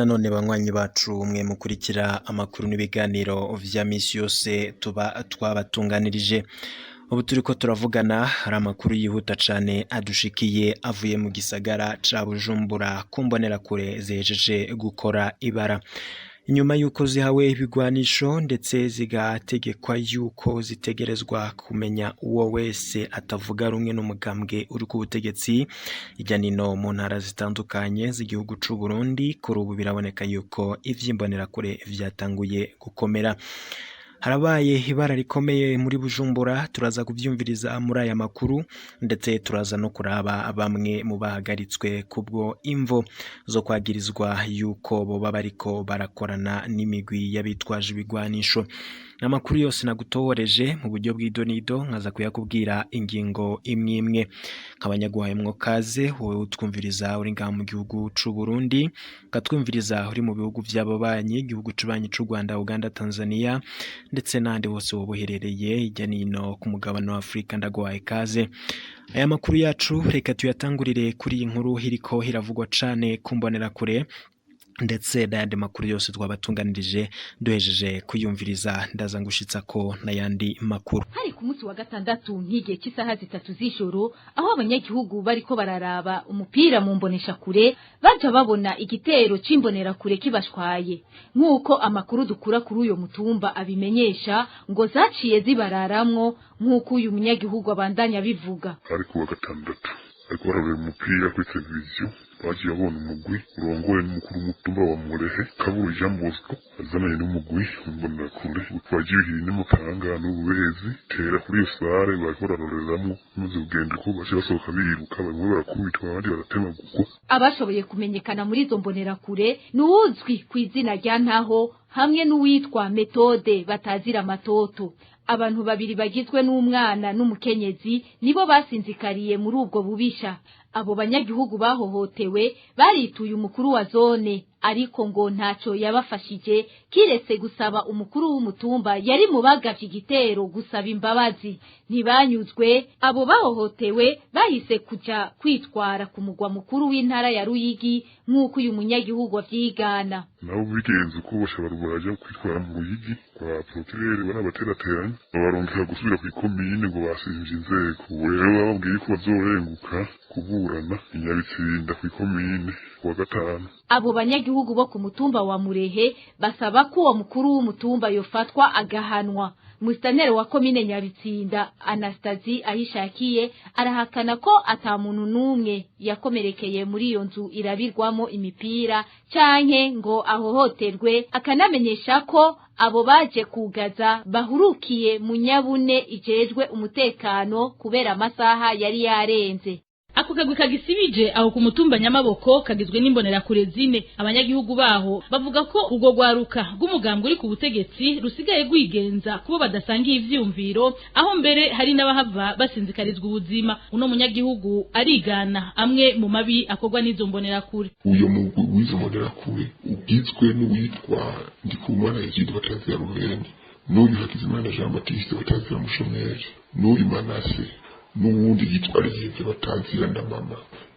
Nanone banywanyi bacu mwe mukurikira amakuru n'ibiganiro vya misi yose tuba twabatunganirije. Ubu turiko turavugana hari amakuru yihuta cane adushikiye avuye mu gisagara ca Bujumbura ku mbonerakure zihejeje gukora ibara. Inyuma yuko zihawe ibigwanisho ndetse zigategekwa yuko zitegerezwa kumenya uwo wese atavuga rumwe n'umugambwe uri ku butegetsi hirya nino mu ntara zitandukanye z'igihugu c'u Burundi, kuri ubu biraboneka yuko ivy'imbonerakure vyatanguye gukomera. Harabaye ibara rikomeye muri Bujumbura, turaza kuvyumviriza muri aya makuru, ndetse turaza no kuraba bamwe mu bahagaritswe kubwo imvo zo kwagirizwa yuko boba bariko barakorana n'imigwi y'abitwaje ibigwanisho. Amakuru yose nagutohoreje mu buryo bw'idonido nkaza kuyakubwira ingingo imwe imwe. Nkaba nyaguhayemwo kaze wowe utwumviriza uri ngaha mu gihugu c'u Burundi, ukatwumviriza uri mu bihugu vy'ababanyi, igihugu c'ubanyi c'u Rwanda, Uganda, Tanzania, ndetse n'ahandi hose woba uherereye hirya nino ku mugabane wa Afurika, ndaguhaye kaze. Aya makuru yacu reka tuyatangurire kuri iyi nkuru iriko iravugwa cane ku mbonerakure, ndetse n'ayandi makuru yose twabatunganirije duhejeje kuyumviriza ndaza ngushitsa ko n'ayandi makuru. Hari ku munsi wa gatandatu nk'igihe cy'isaha 3 z'ijoro, aho abanyagihugu bariko bararaba umupira mu mboneshakure, baja babona igitero c'imbonerakure kibashwaye. Nk'uko amakuru dukura kuri uyo mutumba abimenyesha, ngo zaciye zibararamwo, nk'uko uyu munyagihugu abandanya abivuga. Hari ku wa gatandatu ariko barareba umupira kuri televiziyo, bagiye babona umugwi urongoye n'umukuru w'umutumba wa Murehe, Kaburu Jean Bosco, azananye n'umugwi w'imbonerakure wagiye n'umupanga n'ububezi tera kuri iyo sare bariko bararoreramwo. Bamaze kugenda uko baciye basohoka biruka, bamwe barakubitwa, abandi baratemagurwa. Abashoboye kumenyekana muri izo mbonerakure ni uwuzwi ku izina rya Ntaho hamwe n'uwitwa Metode batazira amatoto. Abantu babiri bagizwe n'umwana n'umukenyezi nibo basinzikariye muri ubwo bubisha. Abo banyagihugu bahohotewe barituye umukuru wa zone, ariko ngo ntaco yabafashije kiretse gusaba umukuru w'umutumba yari mu bagavye igitero gusaba imbabazi. Ntibanyuzwe, abo bahohotewe bahise kuja kwitwara ku mugwa mukuru w'intara ya Ruyigi, nk'uko uyu munyagihugu avyigana. Nabo bigenze uko bashobora baraja kwitwara mu Ruyigi kwa procureur, barabaterateranya babarongera gusubira kw'ikomine ngo basimvye inzego. Ubu rero bababwiye ko bazorenguka kuburana inyabitsinda kw'ikomine kuwa gatanu. Abo banyagihugu bo ku mutumba wa Murehe basaba ko uwo mukuru w'umutumba yofatwa agahanwa. Musitanteri wa komine Nyabitsinda, Anastasie Ahishakiye, arahakana ko ata muntu n'umwe yakomerekeye muri iyo nzu irabirwamo imipira canke ngo ahohoterwe, akanamenyesha ko abo baje kugaza bahurukiye mu nyabune ijejwe umutekano kubera amasaha yari yarenze. Ako kagwi kagisibije aho ku mutumba Nyamaboko kagizwe n'imbonerakure zine. Abanyagihugu baho bavuga ko urwo rwaruka rw'umugambwe uri ku butegetsi rusigaye rwigenza kubo badasangiye ivyiyumviro, aho mbere hari n'abahava basinzikarizwa ubuzima. Uno munyagihugu arigana amwe mu mabi akorwa n'izo mbonerakure. Uyo mugwi w'izo mbonerakure ugizwe n'uwitwa Ndikumana Egide batazira Rubeni, n'uyu Hakizimana Jean Baptiste batazira Mushomeri, n'uyu Manase, n'uwundi yitwa Riyeve batazira na mama.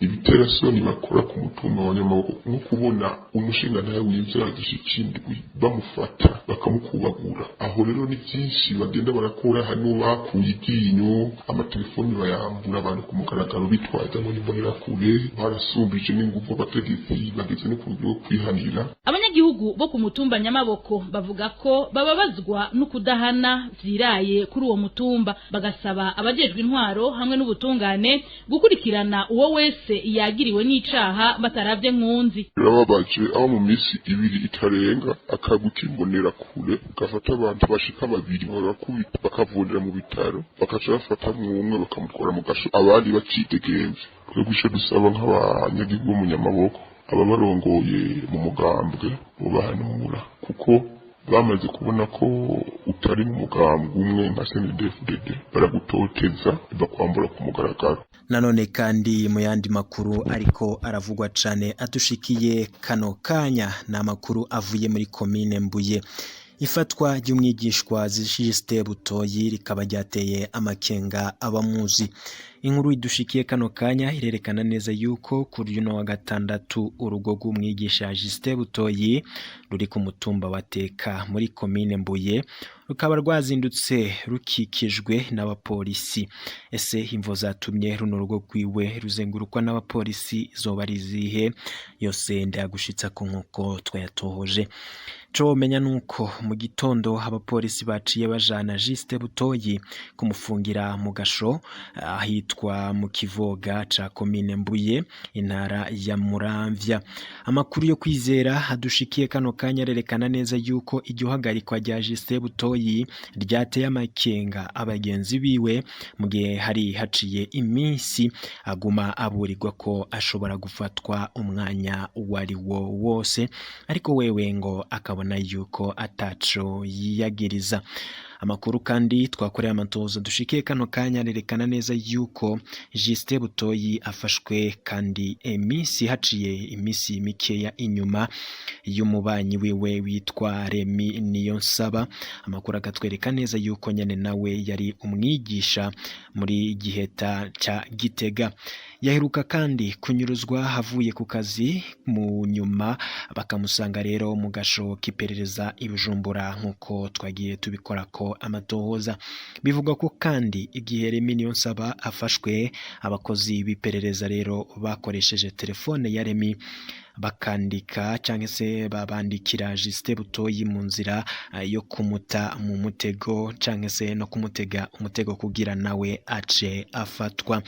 Ibiterasoni bakora ku mutumba wa Nyamaboko, nko kubona umushingantahe w'imvyaro igishikindwi bamufata bakamukubagura. Aho rero ni byinshi bagenda barakora. Hano bakuye iryinyo, amatelefoni bayambura abantu ku mugaragaro bitwaza ngo n'imbonerakure. Barasumbije n'inguvu abategetsi, bageze no ku rugero rwo kwihanira. Abanyagihugu bo ku mutumba Nyamaboko bavuga ko bababazwa no kudahana vyiraye kuri uwo mutumba, bagasaba abajejwe intwaro hamwe n'ubutungane gukurikirana uwo wese yagiriwe n'icaha bataravye nkunzi. Birababaje aho mu minsi 2 itarenga akagwi k'imbonerakure gafata abantu bashika babiri, bagakubita, bakavundira mu bitaro, bakaca bafata umwe bakamutwara mu gasho, abandi bacidegemvye. Twebwe ico dusaba nk'abanyagihugu bo mu Nyamaboko, ababarongoye mu mugambwe bobahanura, kuko bamaze kubona ko utari mu mugambwe umwe nka CNDD-FDD, baragutoteza, bakwambura ku mugaragaro. Nanone kandi mu yandi makuru ariko aravugwa cane adushikiye kano kanya, ni amakuru avuye muri komine Mbuye. Ifatwa ry'umwigishwa Justin Butoyi rikaba ryateye amakenga abamuzi. Inkuru idushikiye kano kanya irerekana neza yuko kuri uno wa gatandatu urugo rw'umwigisha Justin Butoyi ruri ku mutumba wa Teka muri komine Mbuye rukaba rwazindutse rukikijwe n'abapolisi. Ese imvo zatumye runo rugo rwiwe ruzengurukwa n'abapolisi zoba ari izihe? Yose ndayagushitsa ko nkuko twayatohoje. Ico womenya nuko mu gitondo abapolisi baciye bajana Justin Butoyi kumufungira mu gasho ahitwa mu Kivoga ca komine Mbuye, intara ya Muramvya. Amakuru yo kwizera adushikiye kano kanya arerekana neza yuko iryo hagarikwa rya Justin Butoyi ryateye amakenga abagenzi biwe, mu gihe hari haciye iminsi aguma aburirwa ko ashobora gufatwa umwanya uwari wo wose, ariko wewe ngo akabona yuko ataco yiyagiriza. Amakuru kandi twakoreye amatohoza dushikiye kano kanya arerekana neza yuko Justin Butoyi afashwe kandi iminsi haciye iminsi mikeya inyuma y'umubanyi wiwe witwa Remy Niyonsaba. Amakuru akatwereka neza yuko nyene nawe yari umwigisha muri Giheta ca Gitega. Yaheruka kandi kunyuruzwa avuye ku kazi, mu nyuma bakamusanga rero mu gasho k'iperereza i Bujumbura nk'uko twagiye tubikorako amatohoza. Bivugwa ko kandi igihe Remy Niyonsaba afashwe, abakozi b'iperereza rero bakoresheje telefone ya Remy bakandika canke se babandikira Justin Butoyi mu nzira yo kumuta mu mutego canke se no kumutega umutego kugira nawe ace afatwa.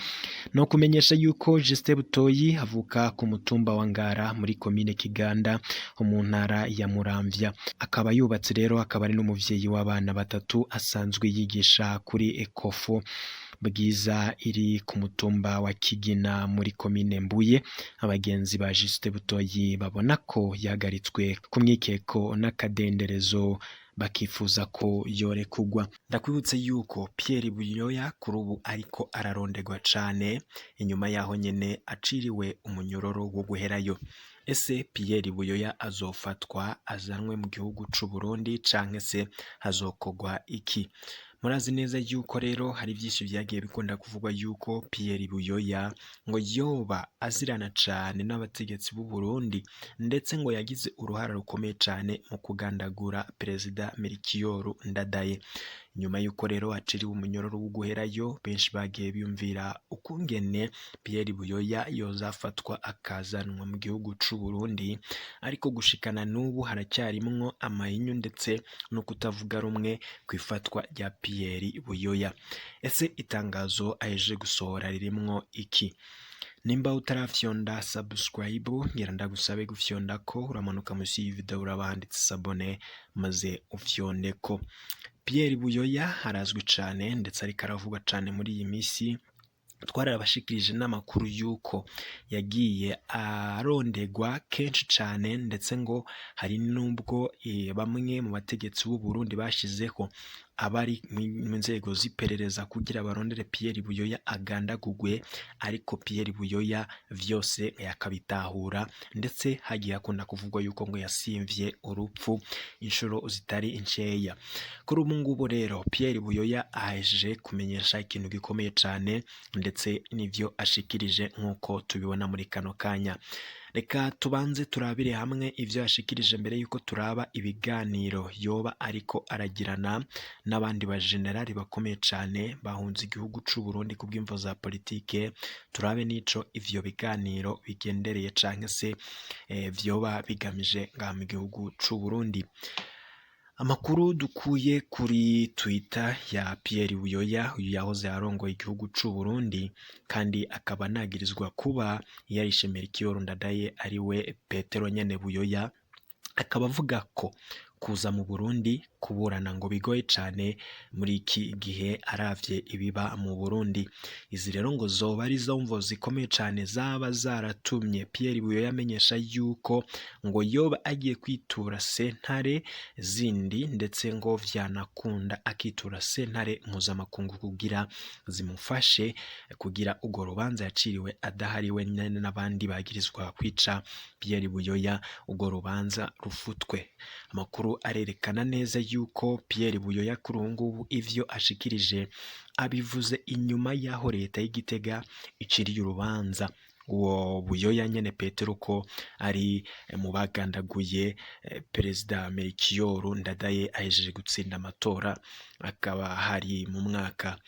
No kumenyesha yuko Justin Butoyi avuka ku mutumba wa Ngara muri komine Kiganda ho mu ntara ya Muramvya, akaba yubatse rero, akaba ari n'umuvyeyi w'abana batatu, asanzwe yigisha kuri Ekofo Bwiza iri ku mutumba wa Kigina muri komine Mbuye. Abagenzi ba Justin Butoyi babona ko yahagaritswe ku mwikeko n'akadenderezo, bakifuza ko yorekugwa. Ndakwibutse yuko Pierre Buyoya kuri ubu ariko ararondegwa cane, inyuma yaho nyene aciriwe umunyororo wo guherayo. Ese Pierre Buyoya azofatwa azanwe mu gihugu c'u Burundi canke se hazokogwa iki? Murazi neza yuko rero hari vyinshi vyagiye bikunda kuvugwa yuko Pierre Buyoya ngo yoba azirana cane n'abategetsi b'u Burundi, ndetse ngo yagize uruhara rukomeye cane mu kugandagura Perezida Melchior Ndadaye. Nyuma yuko rero aciriwe umunyororo wo guherayo, benshi bagiye biyumvira ukungene Pierre Buyoya yozafatwa akazanwa mu gihugu c'u Burundi, ariko gushikana n'ubu haracyarimwo amahinyu ndetse no kutavuga rumwe kw'ifatwa rya Pierre Buyoya. Ese itangazo ahejeje gusohora ririmwo iki? Nimba utarafyonda subscribe, ngira ndagusabe gufyonda ko uramanuka munsi y'iyi video uraba handitse s'abonner maze ufyondeko. Pierre Buyoya arazwi cane ndetse ariko aravugwa cane muri iyi misi. Twarabashikirije n'amakuru y'uko yagiye arondegwa kenshi cane, ndetse ngo hari n'ubwo bamwe mu bategetsi b'u Burundi bashizeho abari mu nzego z'iperereza kugira barondere Pierre Buyoya agandagugwe, ariko Pierre Buyoya vyose yakabitahura, ndetse hagiye hakunda kuvugwa yuko ngo yasimvye urupfu inshuro zitari nkeya. Kuri ubu ngubu rero Pierre Buyoya ahejeje kumenyesha ikintu gikomeye cane, ndetse n'ivyo ashikirije nk'uko tubibona muri kano kanya. Reka tubanze turabire hamwe ivyo yashikirije mbere yuko turaba ibiganiro yoba ariko aragirana n'abandi bajenerali bakomeye cane bahunze igihugu c'u Burundi kubw'imvo za politike, turabe n'ico ivyo biganiro bigendereye canke se vyoba bigamije ngaha mu gihugu c'u Burundi. Amakuru dukuye kuri Twitter ya Pierre Buyoya, uyu yahoze arongoye igihugu c'u Burundi kandi akaba anagirizwa kuba yarishe Melchior Ndadaye ariwe Petero nyene Buyoya, akaba avuga ko kuza mu Burundi kuburana ngo bigoye cane muri iki gihe aravye ibiba mu Burundi. Izi rero ngo zoba ari zo mvo zikomeye cane zaba zaratumye Pierre Buyoya amenyesha yuko ngo yoba agiye kwitura sentare zindi, ndetse ngo vyanakunda akitura sentare mpuzamakungu kugira zimufashe kugira urwo rubanza yaciriwe adahariwe nyene n'abandi bagirizwa kwica Pierre Buyoya, urwo rubanza rufutwe. Amakuru Amakuru arerekana neza yuko Pierre Buyoya kuri ubu ngubu ivyo ashikirije abivuze inyuma y'aho leta y'Igitega iciriye urubanza uwo Buyoya nyene Petero ko ari mu bagandaguye Perezida Melchior Ndadaye ahejeje gutsinda amatora, akaba hari mu mwaka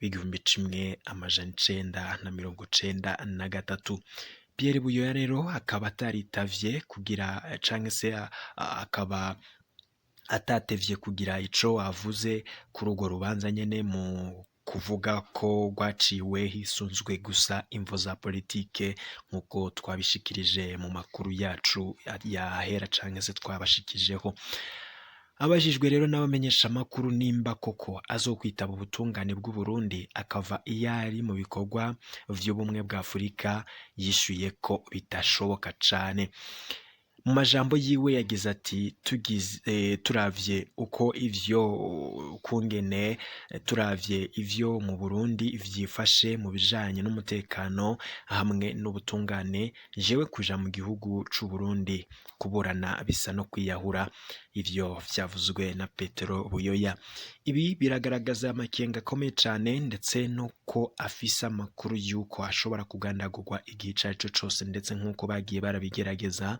w'1993. Pierre Buyoya rero akaba ataritavye kugira canke se akaba atatevye kugira ico avuze kuri urwo rubanza nyene, mu kuvuga ko rwaciwe hisunzwe gusa imvo za politike, nk'uko twabishikirije mu makuru yacu yahera canke se twabashikijeho. Abajijwe rero n'abamenyeshamakuru nimba koko azokwitaba ubutungane bw'u Burundi akava iyo ari mu bikorwa vy'ubumwe bwa Afurika, yishuye ko bitashoboka cane. Mu majambo yiwe yagize ati: tugize turavye uko ivyo kungene turavye ivyo mu Burundi vyifashe mu bijanye n'umutekano hamwe n'ubutungane, jewe kuja mu gihugu c'u Burundi kuburana bisa no kwiyahura. Ivyo vyavuzwe na Petero Buyoya. Ibi biragaragaza amakenga akomeye cane, ndetse nuko afise amakuru yuko ashobora kugandagurwa igihe ico arico cose, ndetse nk'uko bagiye barabigerageza.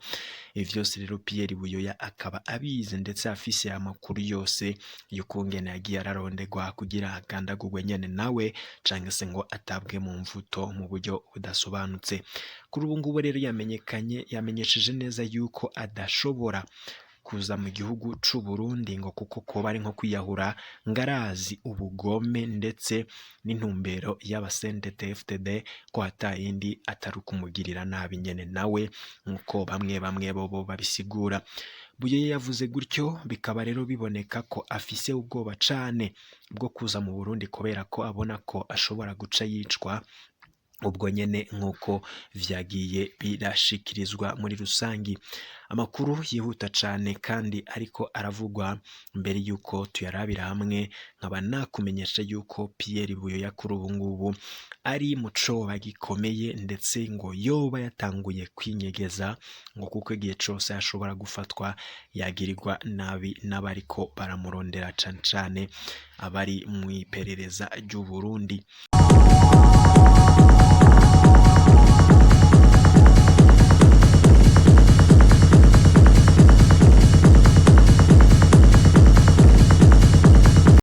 Ibi vyose rero Pierre Buyoya akaba abizi, ndetse afise amakuru yose y'ukungene yagiye ararondegwa kugira agandagurwe nyene nawe, canke se ngo atabwe mu mvuto mu buryo budasobanutse. Kuri ubu ngubu rero yamenyekanye, yamenyesheje neza yuko adashobora kuza mu gihugu c'u Burundi, ngo kuko koba ari nko kwiyahura, ngo arazi ubugome ndetse n'intumbero y'aba CNDD-FDD, ko atayindi atari ukumugirira nabi nyene nawe, nk'uko bamwe bamwe bobo babisigura. Buyoya yavuze gutyo, bikaba rero biboneka ko afise ubwoba cane bwo kuza mu Burundi, kubera ko abona ko ashobora guca yicwa ubwo nyene, nk'uko vyagiye birashikirizwa muri rusangi. Amakuru yihuta cane kandi ariko aravugwa mbere yuko tuyarabira hamwe, nkaba nakumenyesha yuko Pierre Buyoya kuri ubu ngubu ari mu coba gikomeye, ndetse ngo yoba yatanguye kwinyegeza, ngo kuko igihe cose ashobora gufatwa yagirirwa nabi n'abariko baramurondera, cane cane abari mw'iperereza ry'u Burundi.